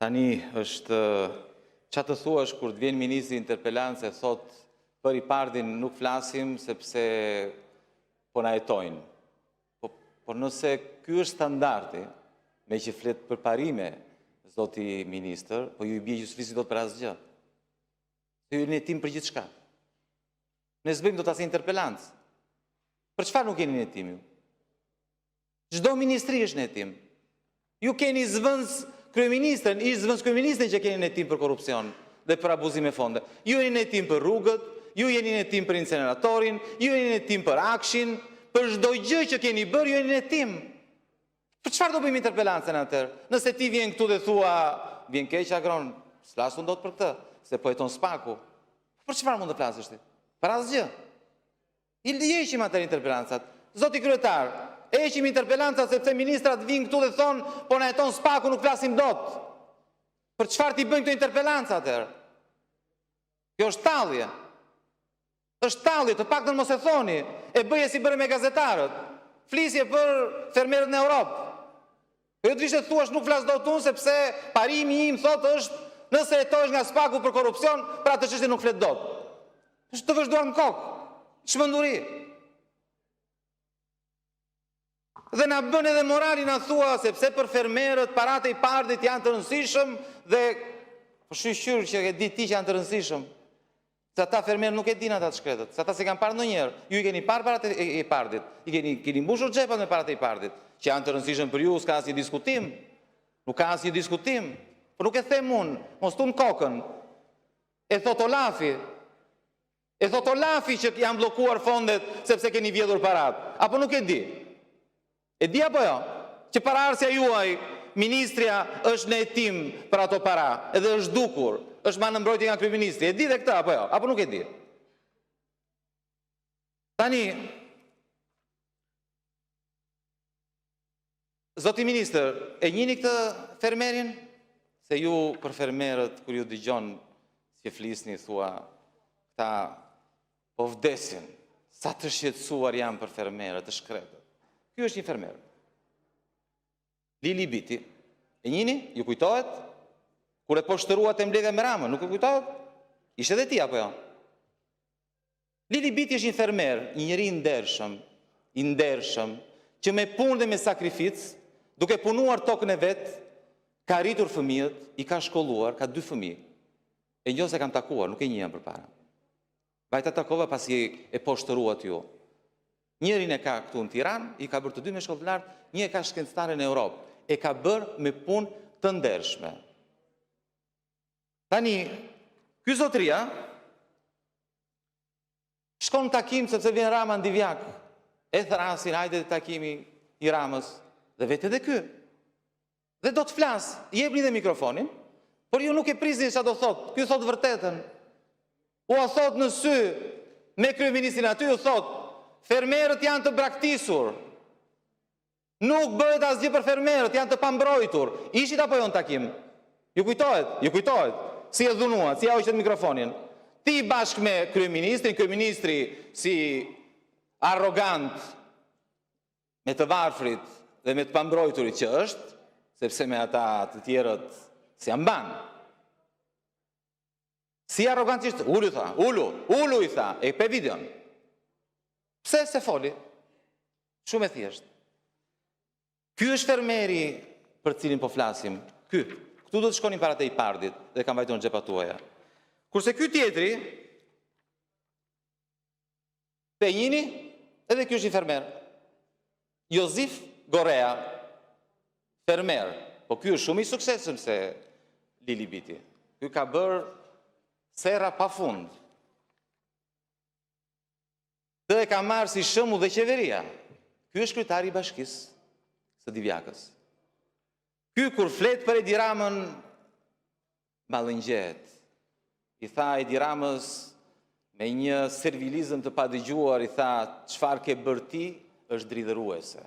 Tani është ça të thuash kur të vjen ministri në interpelancë e thotë për IPARD-in nuk flasim sepse po na hetojnë. Po, por nëse ky është standardi, meqë flet për parime, zoti ministër, po ju i bie që s'flisni dot për asgjë. Ju jeni në hetim për gjithçka. Ne s'bëjmë dot asnjë interpelancë. Për çfarë nuk jeni në hetim ju? Çdo ministri është në hetim. Ju keni zëvendëskryeministren, ish zëvendëskryeministren që keni në hetim për korrupsion dhe për abuzim me fonde. Ju jeni në hetim për rrugët, ju jeni në hetim për inceneratorin, ju jeni në hetim për AKSHI-n, për çdo gjë që keni bërë ju jeni në hetim. Për çfarë do bëjmë interpelancën atëherë? Nëse ti vjen këtu dhe thua, vjen keq Agron, s'flas unë dot për këtë, se po heton SPAK-u. Për çfarë mund të flasësh ti? Për asgjë. I heqim atëherë interpelancat. Zoti kryetar, e heqim interpelancat sepse ministrat vijnë këtu dhe thonë, po na heton SPAK-u, nuk flasim dot. Për çfarë t'i bëjmë këto interpelanca atëherë? Kjo është tallje. Është tallje, të paktën mos e thoni. E bëje si bëre me gazetarët. Flisje për fermerët në Europë. Po jo të vish e thuash nuk flas dot unë sepse parimi im thotë është nëse hetohesh nga SPAK-u për korrupsion, për atë çështje nuk flet dot. Është të vësh duart në kokë. Çmenduri. Dhe na bën edhe moralin na thua sepse për fermerët paratë e IPARD-it janë të rëndësishëm dhe po shyqyr që e di ti që janë të rëndësishëm. Se ata fermerë nuk e dinë ata të shkretët, se ata s'i kanë parë ndonjëherë. Ju i keni parë paratë e IPARD-it, i keni keni mbushur xhepat me paratë e IPARD-it, që janë të rëndësishëm për ju, s'ka asnjë diskutim. Nuk ka asnjë diskutim. Por nuk e them unë, mos tund kokën. E thot Olafi. E thot Olafi që janë bllokuar fondet sepse keni vjedhur parat. Apo nuk e di? E di apo jo? Që paraardhësja juaj, ministrja është në hetim për ato para, edhe është zhdukur, është marrë në mbrojtje nga kryeministri. E di dhe këtë apo jo? Apo nuk e di? Tani, zoti ministër, e njihni këtë fermerin? Se ju për fermerët, kur ju dëgjon si flisni, thua, këta po vdesin, sa të shqetësuar janë për fermerët, të shkretët. Ky është një fermer. Lili Biti. E njihni? Ju kujtohet? Kur e poshtëruat te mbledhja me Ramën, nuk ju kujtohet? Ishte edhe ti apo jo? Lili Biti është një fermer, një njeri i ndershëm, i ndershëm, që me punë dhe me sakrificë, duke punuar tokën e vet, ka rritur fëmijët, i ka shkolluar, ka dy fëmijë. E njoh se kam takuar, nuk e njihja përpara. Vajta takova pasi e poshtëruat ju. Njërin e ka këtu në Tiranë, i ka bërë të dy me shkollë të lartë, një e ka shkencëtare në Europë. E ka bërë me punë të ndershme. Tani, ky zotria shkon në takim sepse vjen Rama në Divjakë. E thërrasin, hajde te takimi i Ramës. Dhe vete edhe ky. Dhe do të flasë, jepni dhe mikrofonin, por ju nuk e prisni çfarë do thotë. Ky thotë vërtetën. Ua thotë në sy me kryeministrin aty, u thotë, fermerët janë të braktisur. Nuk bëhet asgjë për fermerët, janë të pambrojtur. Ishit apo jo në takim? Ju kujtohet? Ju kujtohet? Si e dhunuat, si ia hoqët mikrofonin? Ti bashkë me kryeministrin, kryeministri si arrogant me të varfrit dhe me të pambrojturit që është, sepse me ata të tjerët s'ia mban. Si arrogant që është, ulu tha, ulu, ulu i tha, e pe videon. Pse se foli? Shumë e thjeshtë. Ky është fermeri për cilin po flasim. Ky. Këtu do të shkonin paratë e IPARD-it dhe kanë vajtur në xhepat tuaja. Kurse ky tjetri, e njihni, edhe ky është një fermer. Jozif Gorea, fermer. Po ky është shumë i suksesshëm se Lili Biti. Ky ka bërë serra pa fund. Dhe e ka marrë si shembull dhe qeveria. Ky është kryetari i bashkisë së Divjakës. Ky kur flet për Edi Ramën, mallëngjehet. I tha Edi Ramës me një servilizëm të padëgjuar, i tha çfarë ke bërë ti është dridhëruese.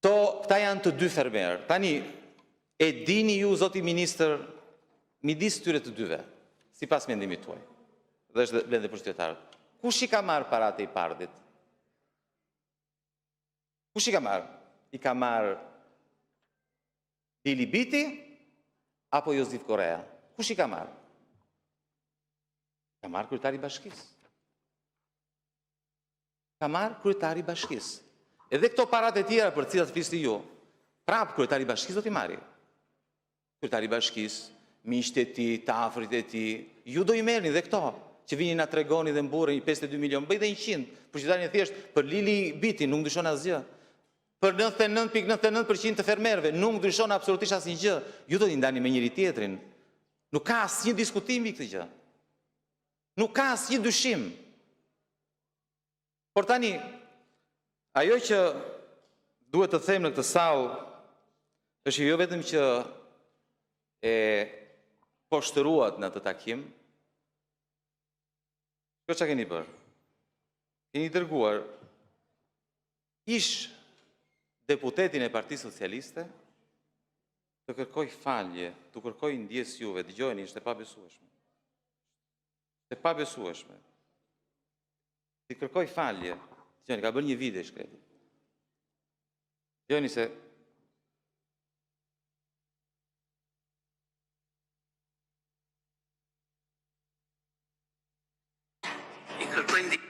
To, këta janë të dy fermerë. Tani, e dini ju, zoti ministër, midis tyre të dyve, sipas mendimit tuaj, dhe është vlen dhe për qytetarët, kush i ka marrë paratë e IPARD-it? Kush i ka marrë? I ka marrë. Lili Biti apo Jozif Korea? Kush i ka marrë? I ka marrë kryetari i bashkisë. I ka marrë kryetari i bashkisë. Edhe këto paratë e tjera për të cilat flisni ju, prapë kryetari i bashkisë do t'i marrë. Kryetari i bashkisë, miqtë e tij, të afërmit e tij, ju do i merrni dhe këto që vini na tregoni dhe mburreni 52 milion, bëj dhe 100, për qytetarin e thjeshtë, për Lili Bitin nuk ndryshon asgjë. Për 99.99% të fermerëve nuk ndryshon absolutisht asnjë gjë. Ju do t'i ndani me njëri-tjetrin. Nuk ka asnjë diskutim mbi këtë gjë. Nuk ka asnjë dyshim. Por tani, ajo që duhet të them në këtë sallë, është që jo vetëm që e poshtëruat në atë takim, kjo çka keni bërë? Keni dërguar ish deputetin e Partisë Socialiste të kërkojë falje, t'ju kërkojë ndjesë juve, dëgjojeni, është e pabesueshme. E pabesueshme. T'i kërkojë falje. Dëgjoni, ka bërë një video i shkreti. Dëgjoni se I kërkoj ndjesë.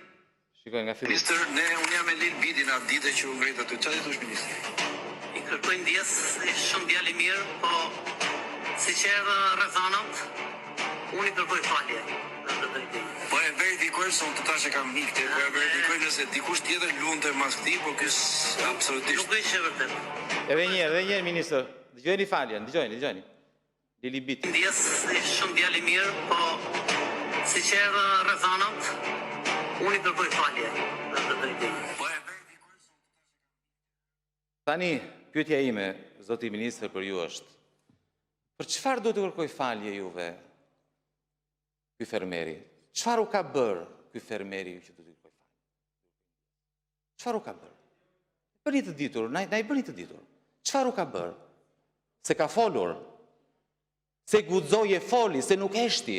Shikoj nga fillimi. Ministër, ne unë jam me Lil Bitin atë ditë që u ngrit aty. Çfarë i thosh ministër? I kërkoj ndjesë, ishte shumë djalë i mirë, po siç erdhën rrethanat, unë i kërkoj falje në atë drejtim. Po e verifikojmë se unë të tash e kam mik te, po e verifikoj nëse dikush tjetër luante mas këtij, po ky absolutisht. Nuk është e vërtetë. Edhe një herë, edhe një herë ministër. Dëgjojeni faljen, dëgjojeni, dëgjojeni. Lili Biti. Ndjesë, ishte shumë djalë i mirë, po siç erdhën rrethanat, unë i kërkoj falje në atë drejtim. Po e verifikoj se Tani, pyetja ime, zoti ministër për ju është, për çfarë duhet të kërkojë falje juve ky fermeri? Çfarë u ka bërë ky fermeri ju që duhet të kërkojë falje? Çfarë u ka bërë? Bëni të ditur, na, na i bëni të ditur. Çfarë u ka bërë? Se ka folur, se guxoi e foli, se nuk heshti,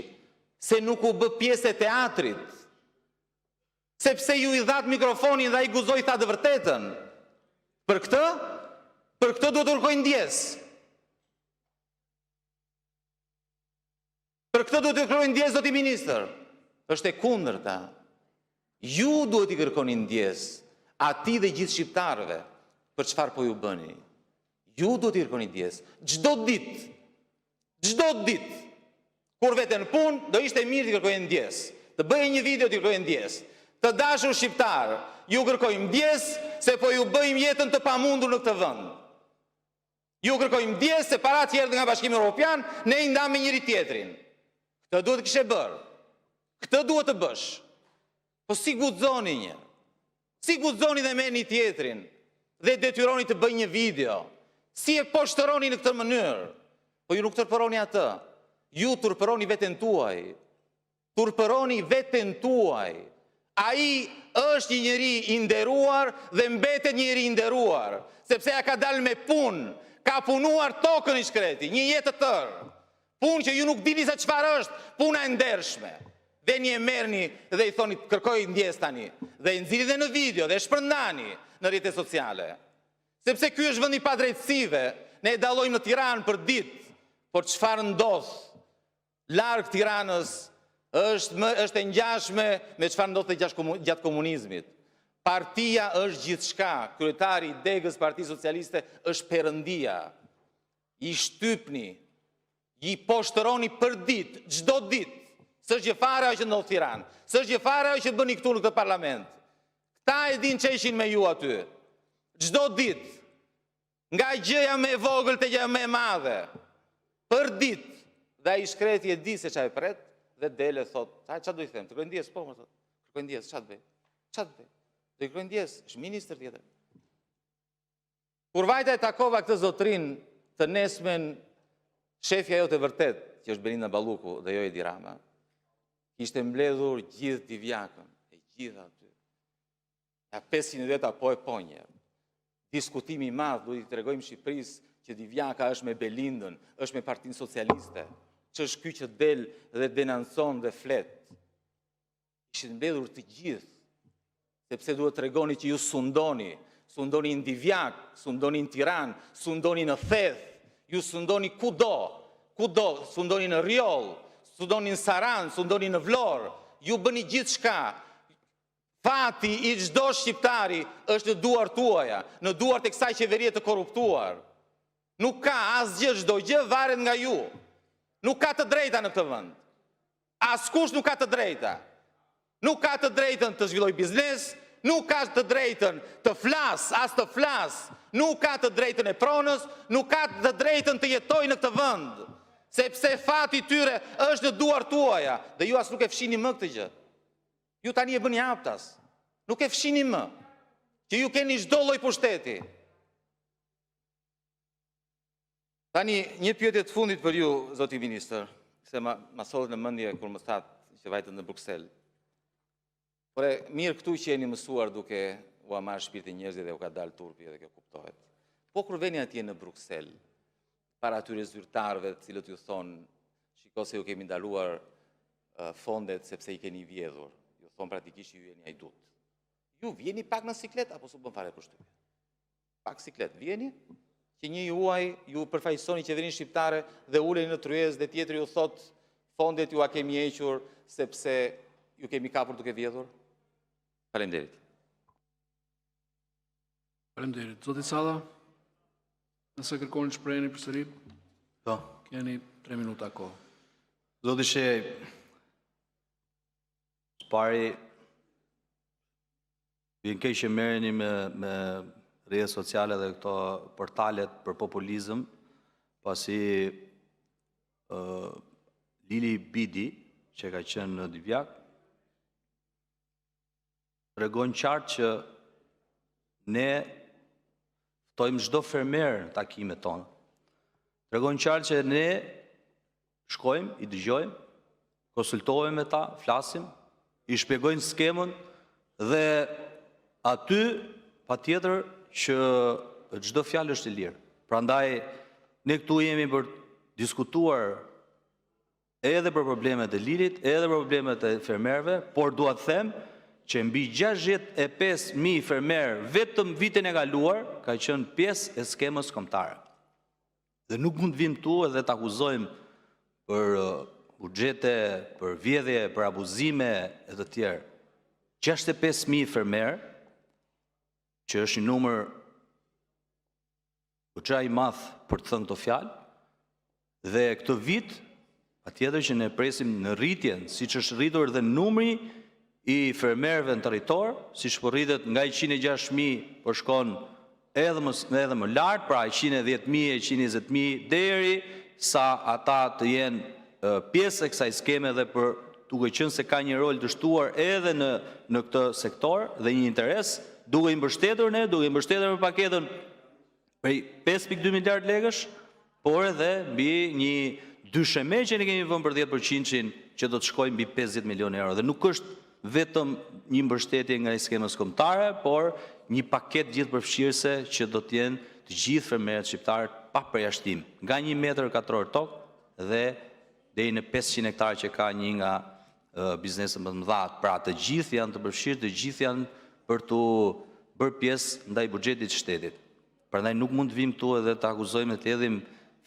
se nuk u bë pjesë e teatrit, sepse ju i dhatë mikrofonin dhe ai guxoi tha të vërtetën. Për këtë, për këtë duhet të kërkojë ndjesë. Për këtë duhet të kërkojë ndjesë, zoti ministër. Është e kundërta. Ju duhet t'i kërkoni ndjesë atij dhe gjithë shqiptarëve për çfarë po ju bëni. Ju duhet t'i kërkoni ndjesë. Çdo ditë, çdo ditë, kur vete në punë, do ishte mirë t'i kërkoje ndjesë. Të bëje një video t'i kërkoje ndjesë. Të dashur shqiptarë, ju kërkojmë ndjesë se po ju bëjmë jetën të pamundur në këtë vend. Ju kërkojmë ndjesë se paratë që erdhën nga Bashkimi Evropian, ne i ndamë me njëri tjetrin. Këtë duhet të kishe bërë. Këtë duhet të bësh. Po si guxoni një? Si guxoni dhe merrni tjetrin dhe detyroni të bëjë një video? Si e poshtëroni në këtë mënyrë? Po ju nuk turpëroni atë. Ju turpëroni veten tuaj. Turpëroni veten tuaj. Ai është një njeri i nderuar dhe mbetet një njeri i nderuar, sepse ia ka dalë me punë, ka punuar tokën i shkreti, një jetë të tërë. Punë që ju nuk dini se çfarë është puna e ndershme. Veni e merrni dhe i thoni kërkoj ndjesë tani. Dhe i nxirrni dhe në video dhe e shpërndani në rrjetet sociale. Sepse ky është vendi i padrejtësive, ne e dallojmë në Tiranë për ditë, por çfarë ndodh larg Tiranës është më është e ngjashme me çfarë ndodhte gjatë komunizmit. Partia është gjithçka, kryetari i degës Partisë Socialiste është perëndia. I shtypni, i poshtëroni për ditë, çdo ditë. S'është gjë fare ajo që ndodh në Tiranë, s'është gjë fare ajo që bëni këtu në këtë parlament. Këta e dinë ç'heqin me ju aty. Çdo ditë, nga gjëja më e vogël te gjëja më e madhe. Për ditë. Dhe ai shkreti e di se çfarë e pret dhe del e thot, "A çfarë do i them? Të kërkoj ndjesë, po, më thot. Kërkoj ndjesë, çfarë të bëj? Çfarë të bëj? Do i kërkoj ndjesë, është ministër tjetër. Kur vajta e takova këtë zotrin të nesmen shefja jote vërtet, që është Belinda Balluku dhe jo Edi Rama, kishte mbledhur gjithë Divjakën, e gjithë aty. Ja 500 veta po e po një. Diskutimi i madh, duhet i tregojmë Shqipërisë që Divjaka është me Belindën, është me Partinë Socialiste. Ç'është ky që del dhe denoncon dhe flet? Ishin mbledhur të gjithë, sepse duhet tregoni që ju sundoni, sundoni në Divjak, sundoni në Tiranë, sundoni në Theth. Ju sundoni kudo, kudo, sundoni në Rrjoll, sundoni në Sarandë, sundoni në Vlorë, ju bëni gjithçka. Fati i çdo shqiptari është në duart tuaja, në duart e kësaj qeverie të korruptuar. Nuk ka asgjë, çdo gjë varet nga ju. Nuk ka të drejta në këtë vend. Askush nuk ka të drejta. Nuk ka të drejtën të zhvillojë biznes, nuk ka të drejtën të flasë, as të flasë, nuk ka të drejtën e pronës, nuk ka të drejtën të jetojë në këtë vend, sepse fati i tyre është në duart tuaja dhe ju as nuk e fshihni më këtë gjë. Ju tani e bëni haptas, nuk e fshihni më, që ju keni çdo lloj pushteti. Tani, një pyetje të fundit për ju, zoti ministër, se ma, ma sollët në mendje kur më thatë që vajtët në Bruksel. Por e mirë këtu që jeni mësuar duke ua marrë shpirtin njerëzve dhe u ka dalë turpi edhe kjo kuptohet. Po kur veni atje në Bruksel, para atyre zyrtarëve të cilët ju thonë, shiko se ju kemi ndaluar fondet sepse i keni vjedhur, ju thonë praktikisht ju jeni hajdut. Ju vjeni pak në siklet apo s'u bën fare përshtypje? Pak siklet, vjeni? Që një juaj ju përfaqësoni qeverinë shqiptare dhe uleni në tryezë dhe tjetri ju thotë fondet jua kemi hequr sepse ju kemi kapur duke vjedhur? Faleminderit. Faleminderit. Zoti Salla, nëse kërkoni të shpreheni përsëri, Po. keni 3 minuta kohë. Zoti Shehaj, së pari vjen keq që merreni me me rrjetet sociale dhe këto portalet për populizëm, pasi ë Lili Bidi, që ka qenë në Divjakë, tregon qartë që ne ftojmë çdo fermer në takimet tona. Tregon qartë që ne shkojmë, i dëgjojmë, konsultohemi me ta, flasim, i shpjegojmë skemën dhe aty patjetër që çdo fjalë është e lirë. Prandaj ne këtu jemi për të diskutuar edhe për problemet e Lilit, edhe për problemet e fermerëve, por dua të them që mbi 65.000 fermerë vetëm vitin e kaluar ka qenë pjesë e skemës kombëtare. Dhe nuk mund të vijmë këtu edhe të akuzojmë për buxhete, për vjedhje, për abuzime e të tjerë. 65.000 fermerë, që është një numër goxha i madh për të thënë këto fjalë, dhe këtë vit patjetër që ne presim në rritjen, siç është rritur dhe numri i fermerëve në territor, siç po rritet nga 106.000 po shkon edhe më edhe më lart, pra 110.000 e 120.000 deri sa ata të jenë pjesë e kësaj skeme dhe për duke qenë se ka një rol të shtuar edhe në në këtë sektor dhe një interes, duke i mbështetur ne, duke i mbështetur me paketën prej 5.2 miliard lekësh, por edhe mbi një dysheme që ne kemi vënë për 10%-shin që do të shkojë mbi 50 milionë euro dhe nuk është vetëm një mbështetje nga i skemës kombëtare, por një paketë gjithëpërfshirëse që do të jenë të gjithë fermerët shqiptarë pa përjashtim, nga 1 metër katror tokë dhe deri në 500 hektar që ka një nga bizneset më të mëdha. Pra të gjithë janë të përfshirë, të gjithë janë për të bërë pjesë ndaj buxhetit të shtetit. Prandaj nuk mund të vim këtu edhe të akuzojmë dhe të hedhim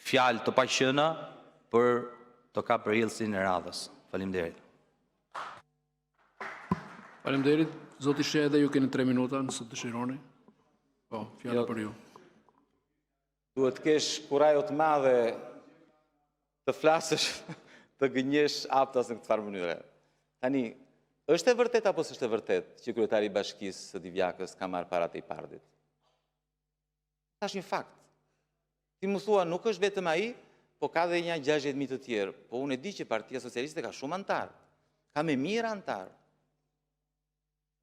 fjalë të paqena për të kap reelsin e radhës. Faleminderit. Faleminderit. Zoti Shehaj, edhe ju keni 3 minuta nëse dëshironi. Po, fjala Jo. për ju. Duhet të kesh kurajo të madhe të flasësh, të gënjesh haptas në këtë farë mënyre. Tani, është e vërtet apo s'është e vërtet që kryetari i bashkisë së Divjakës ka marrë paratë e IPARD-it? Tash një fakt. Ti më thua, nuk është vetëm ai, po ka dhe një 60.000 të tjerë. Po unë e di që Partia Socialiste ka shumë anëtar. Ka me mijëra anëtar.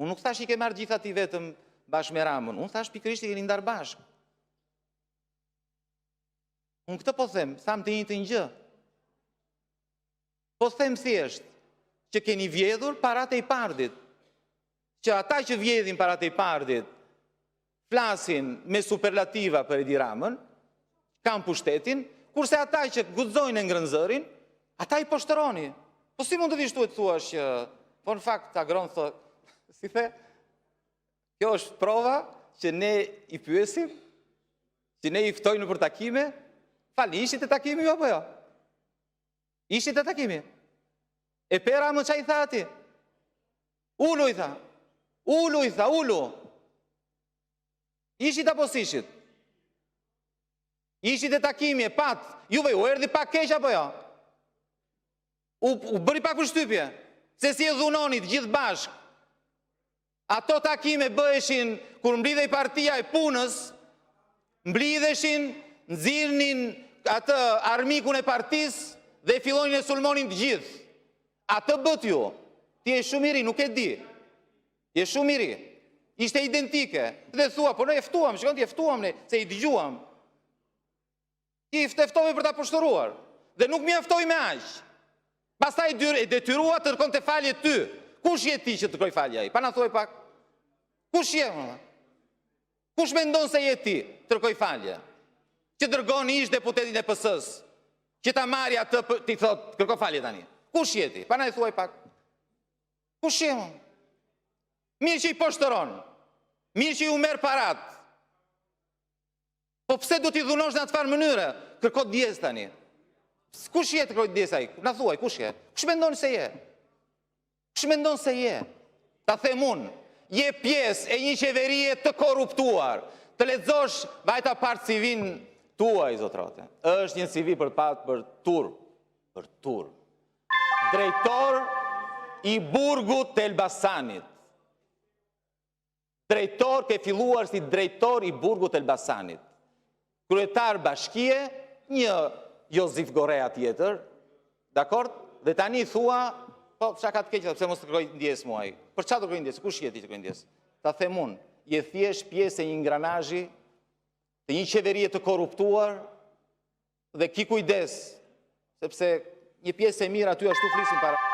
Unë nuk thash i ke marrë gjitha ti vetëm bashkë me Ramën. Unë thash pikërisht i keni ndarë bashkë. Unë këtë po them, tham të njëjtën gjë. Po them thjesht që keni vjedhur paratë e IPARD-it. Që ata që vjedhin paratë e IPARD-it flasin me superlativa për Edi Ramën, kanë pushtetin, kurse ata që guxojnë e ngrën zërin, ata i poshtëroni. Po si mund të vish tu e të thuash që, po në fakt Agron thot, si the? Kjo është prova që ne i pyesim, që ne i ftojmë në për takime. Falni, ishit te takimi ju apo jo? Ishit te takimi? E pe Ramën ça i tha atij? Ulu i tha. Ulu i tha, ulu. Ishit apo s'ishit? Ishit te takimi, e patë. Juve ju erdhi pak keq apo jo? U, u bëri pak përshtypje. Se si e dhunonit gjithë bashkë. Ato takime bëheshin kur mblidhej partia e punës, mblidheshin, nxirrnin atë armikun e partisë dhe fillonin e sulmonin të gjithë. Atë bëtë ju. Ti je shumë i ri, nuk e di. Je shumë i ri. Ishte identike. Dhe thua, po ne e ftuam, shikon ti e ftuam ne, se i dëgjuam. Ti e ftove për ta poshtëruar. Dhe nuk mjaftoi me aq. Pastaj e detyrua të kërkonte falje ty. Kush je ti që të kërkojë falje ai? Pa na thuaj pak. Kush je? Më? Kush mendon se je ti të kërkojë falje? Që dërgon ish deputetin e PS-së, që ta marri atë për t'i thotë, kërko falje tani. Kush je ti? Pa na e thuaj pak. Kush je? Më? Mirë që i poshtëron. Mirë që ju merr parat. Po pse do t'i dhunosh në atë farë mënyre? Kërko ndjesë tani. Kush je të kërkojë ndjesë ai? Na thuaj, kush je? Kush mendon se je? Kush mendon se je? Ta them unë, je pjesë e një qeverie të korruptuar. Të lexosh vajta parë CV-n tuaj, zotrote. Është një CV për pa për turp, për turp. Drejtor i burgut të Elbasanit. Drejtor, ke filluar si drejtor i burgut të Elbasanit. Kryetar bashkie, një Josif Gorea tjetër, dakord? Dhe tani thua, po çka ka të keqe, pse mos të kërkoj ndjesë mua ai? Për çfarë të kërkoj ndjesë? Kush je ti të kërkoj ndjesë? Ta them unë, je thjesht pjesë e një ingranazhi të një qeverie të korruptuar dhe ki kujdes, sepse një pjesë e mirë aty ashtu flisin para.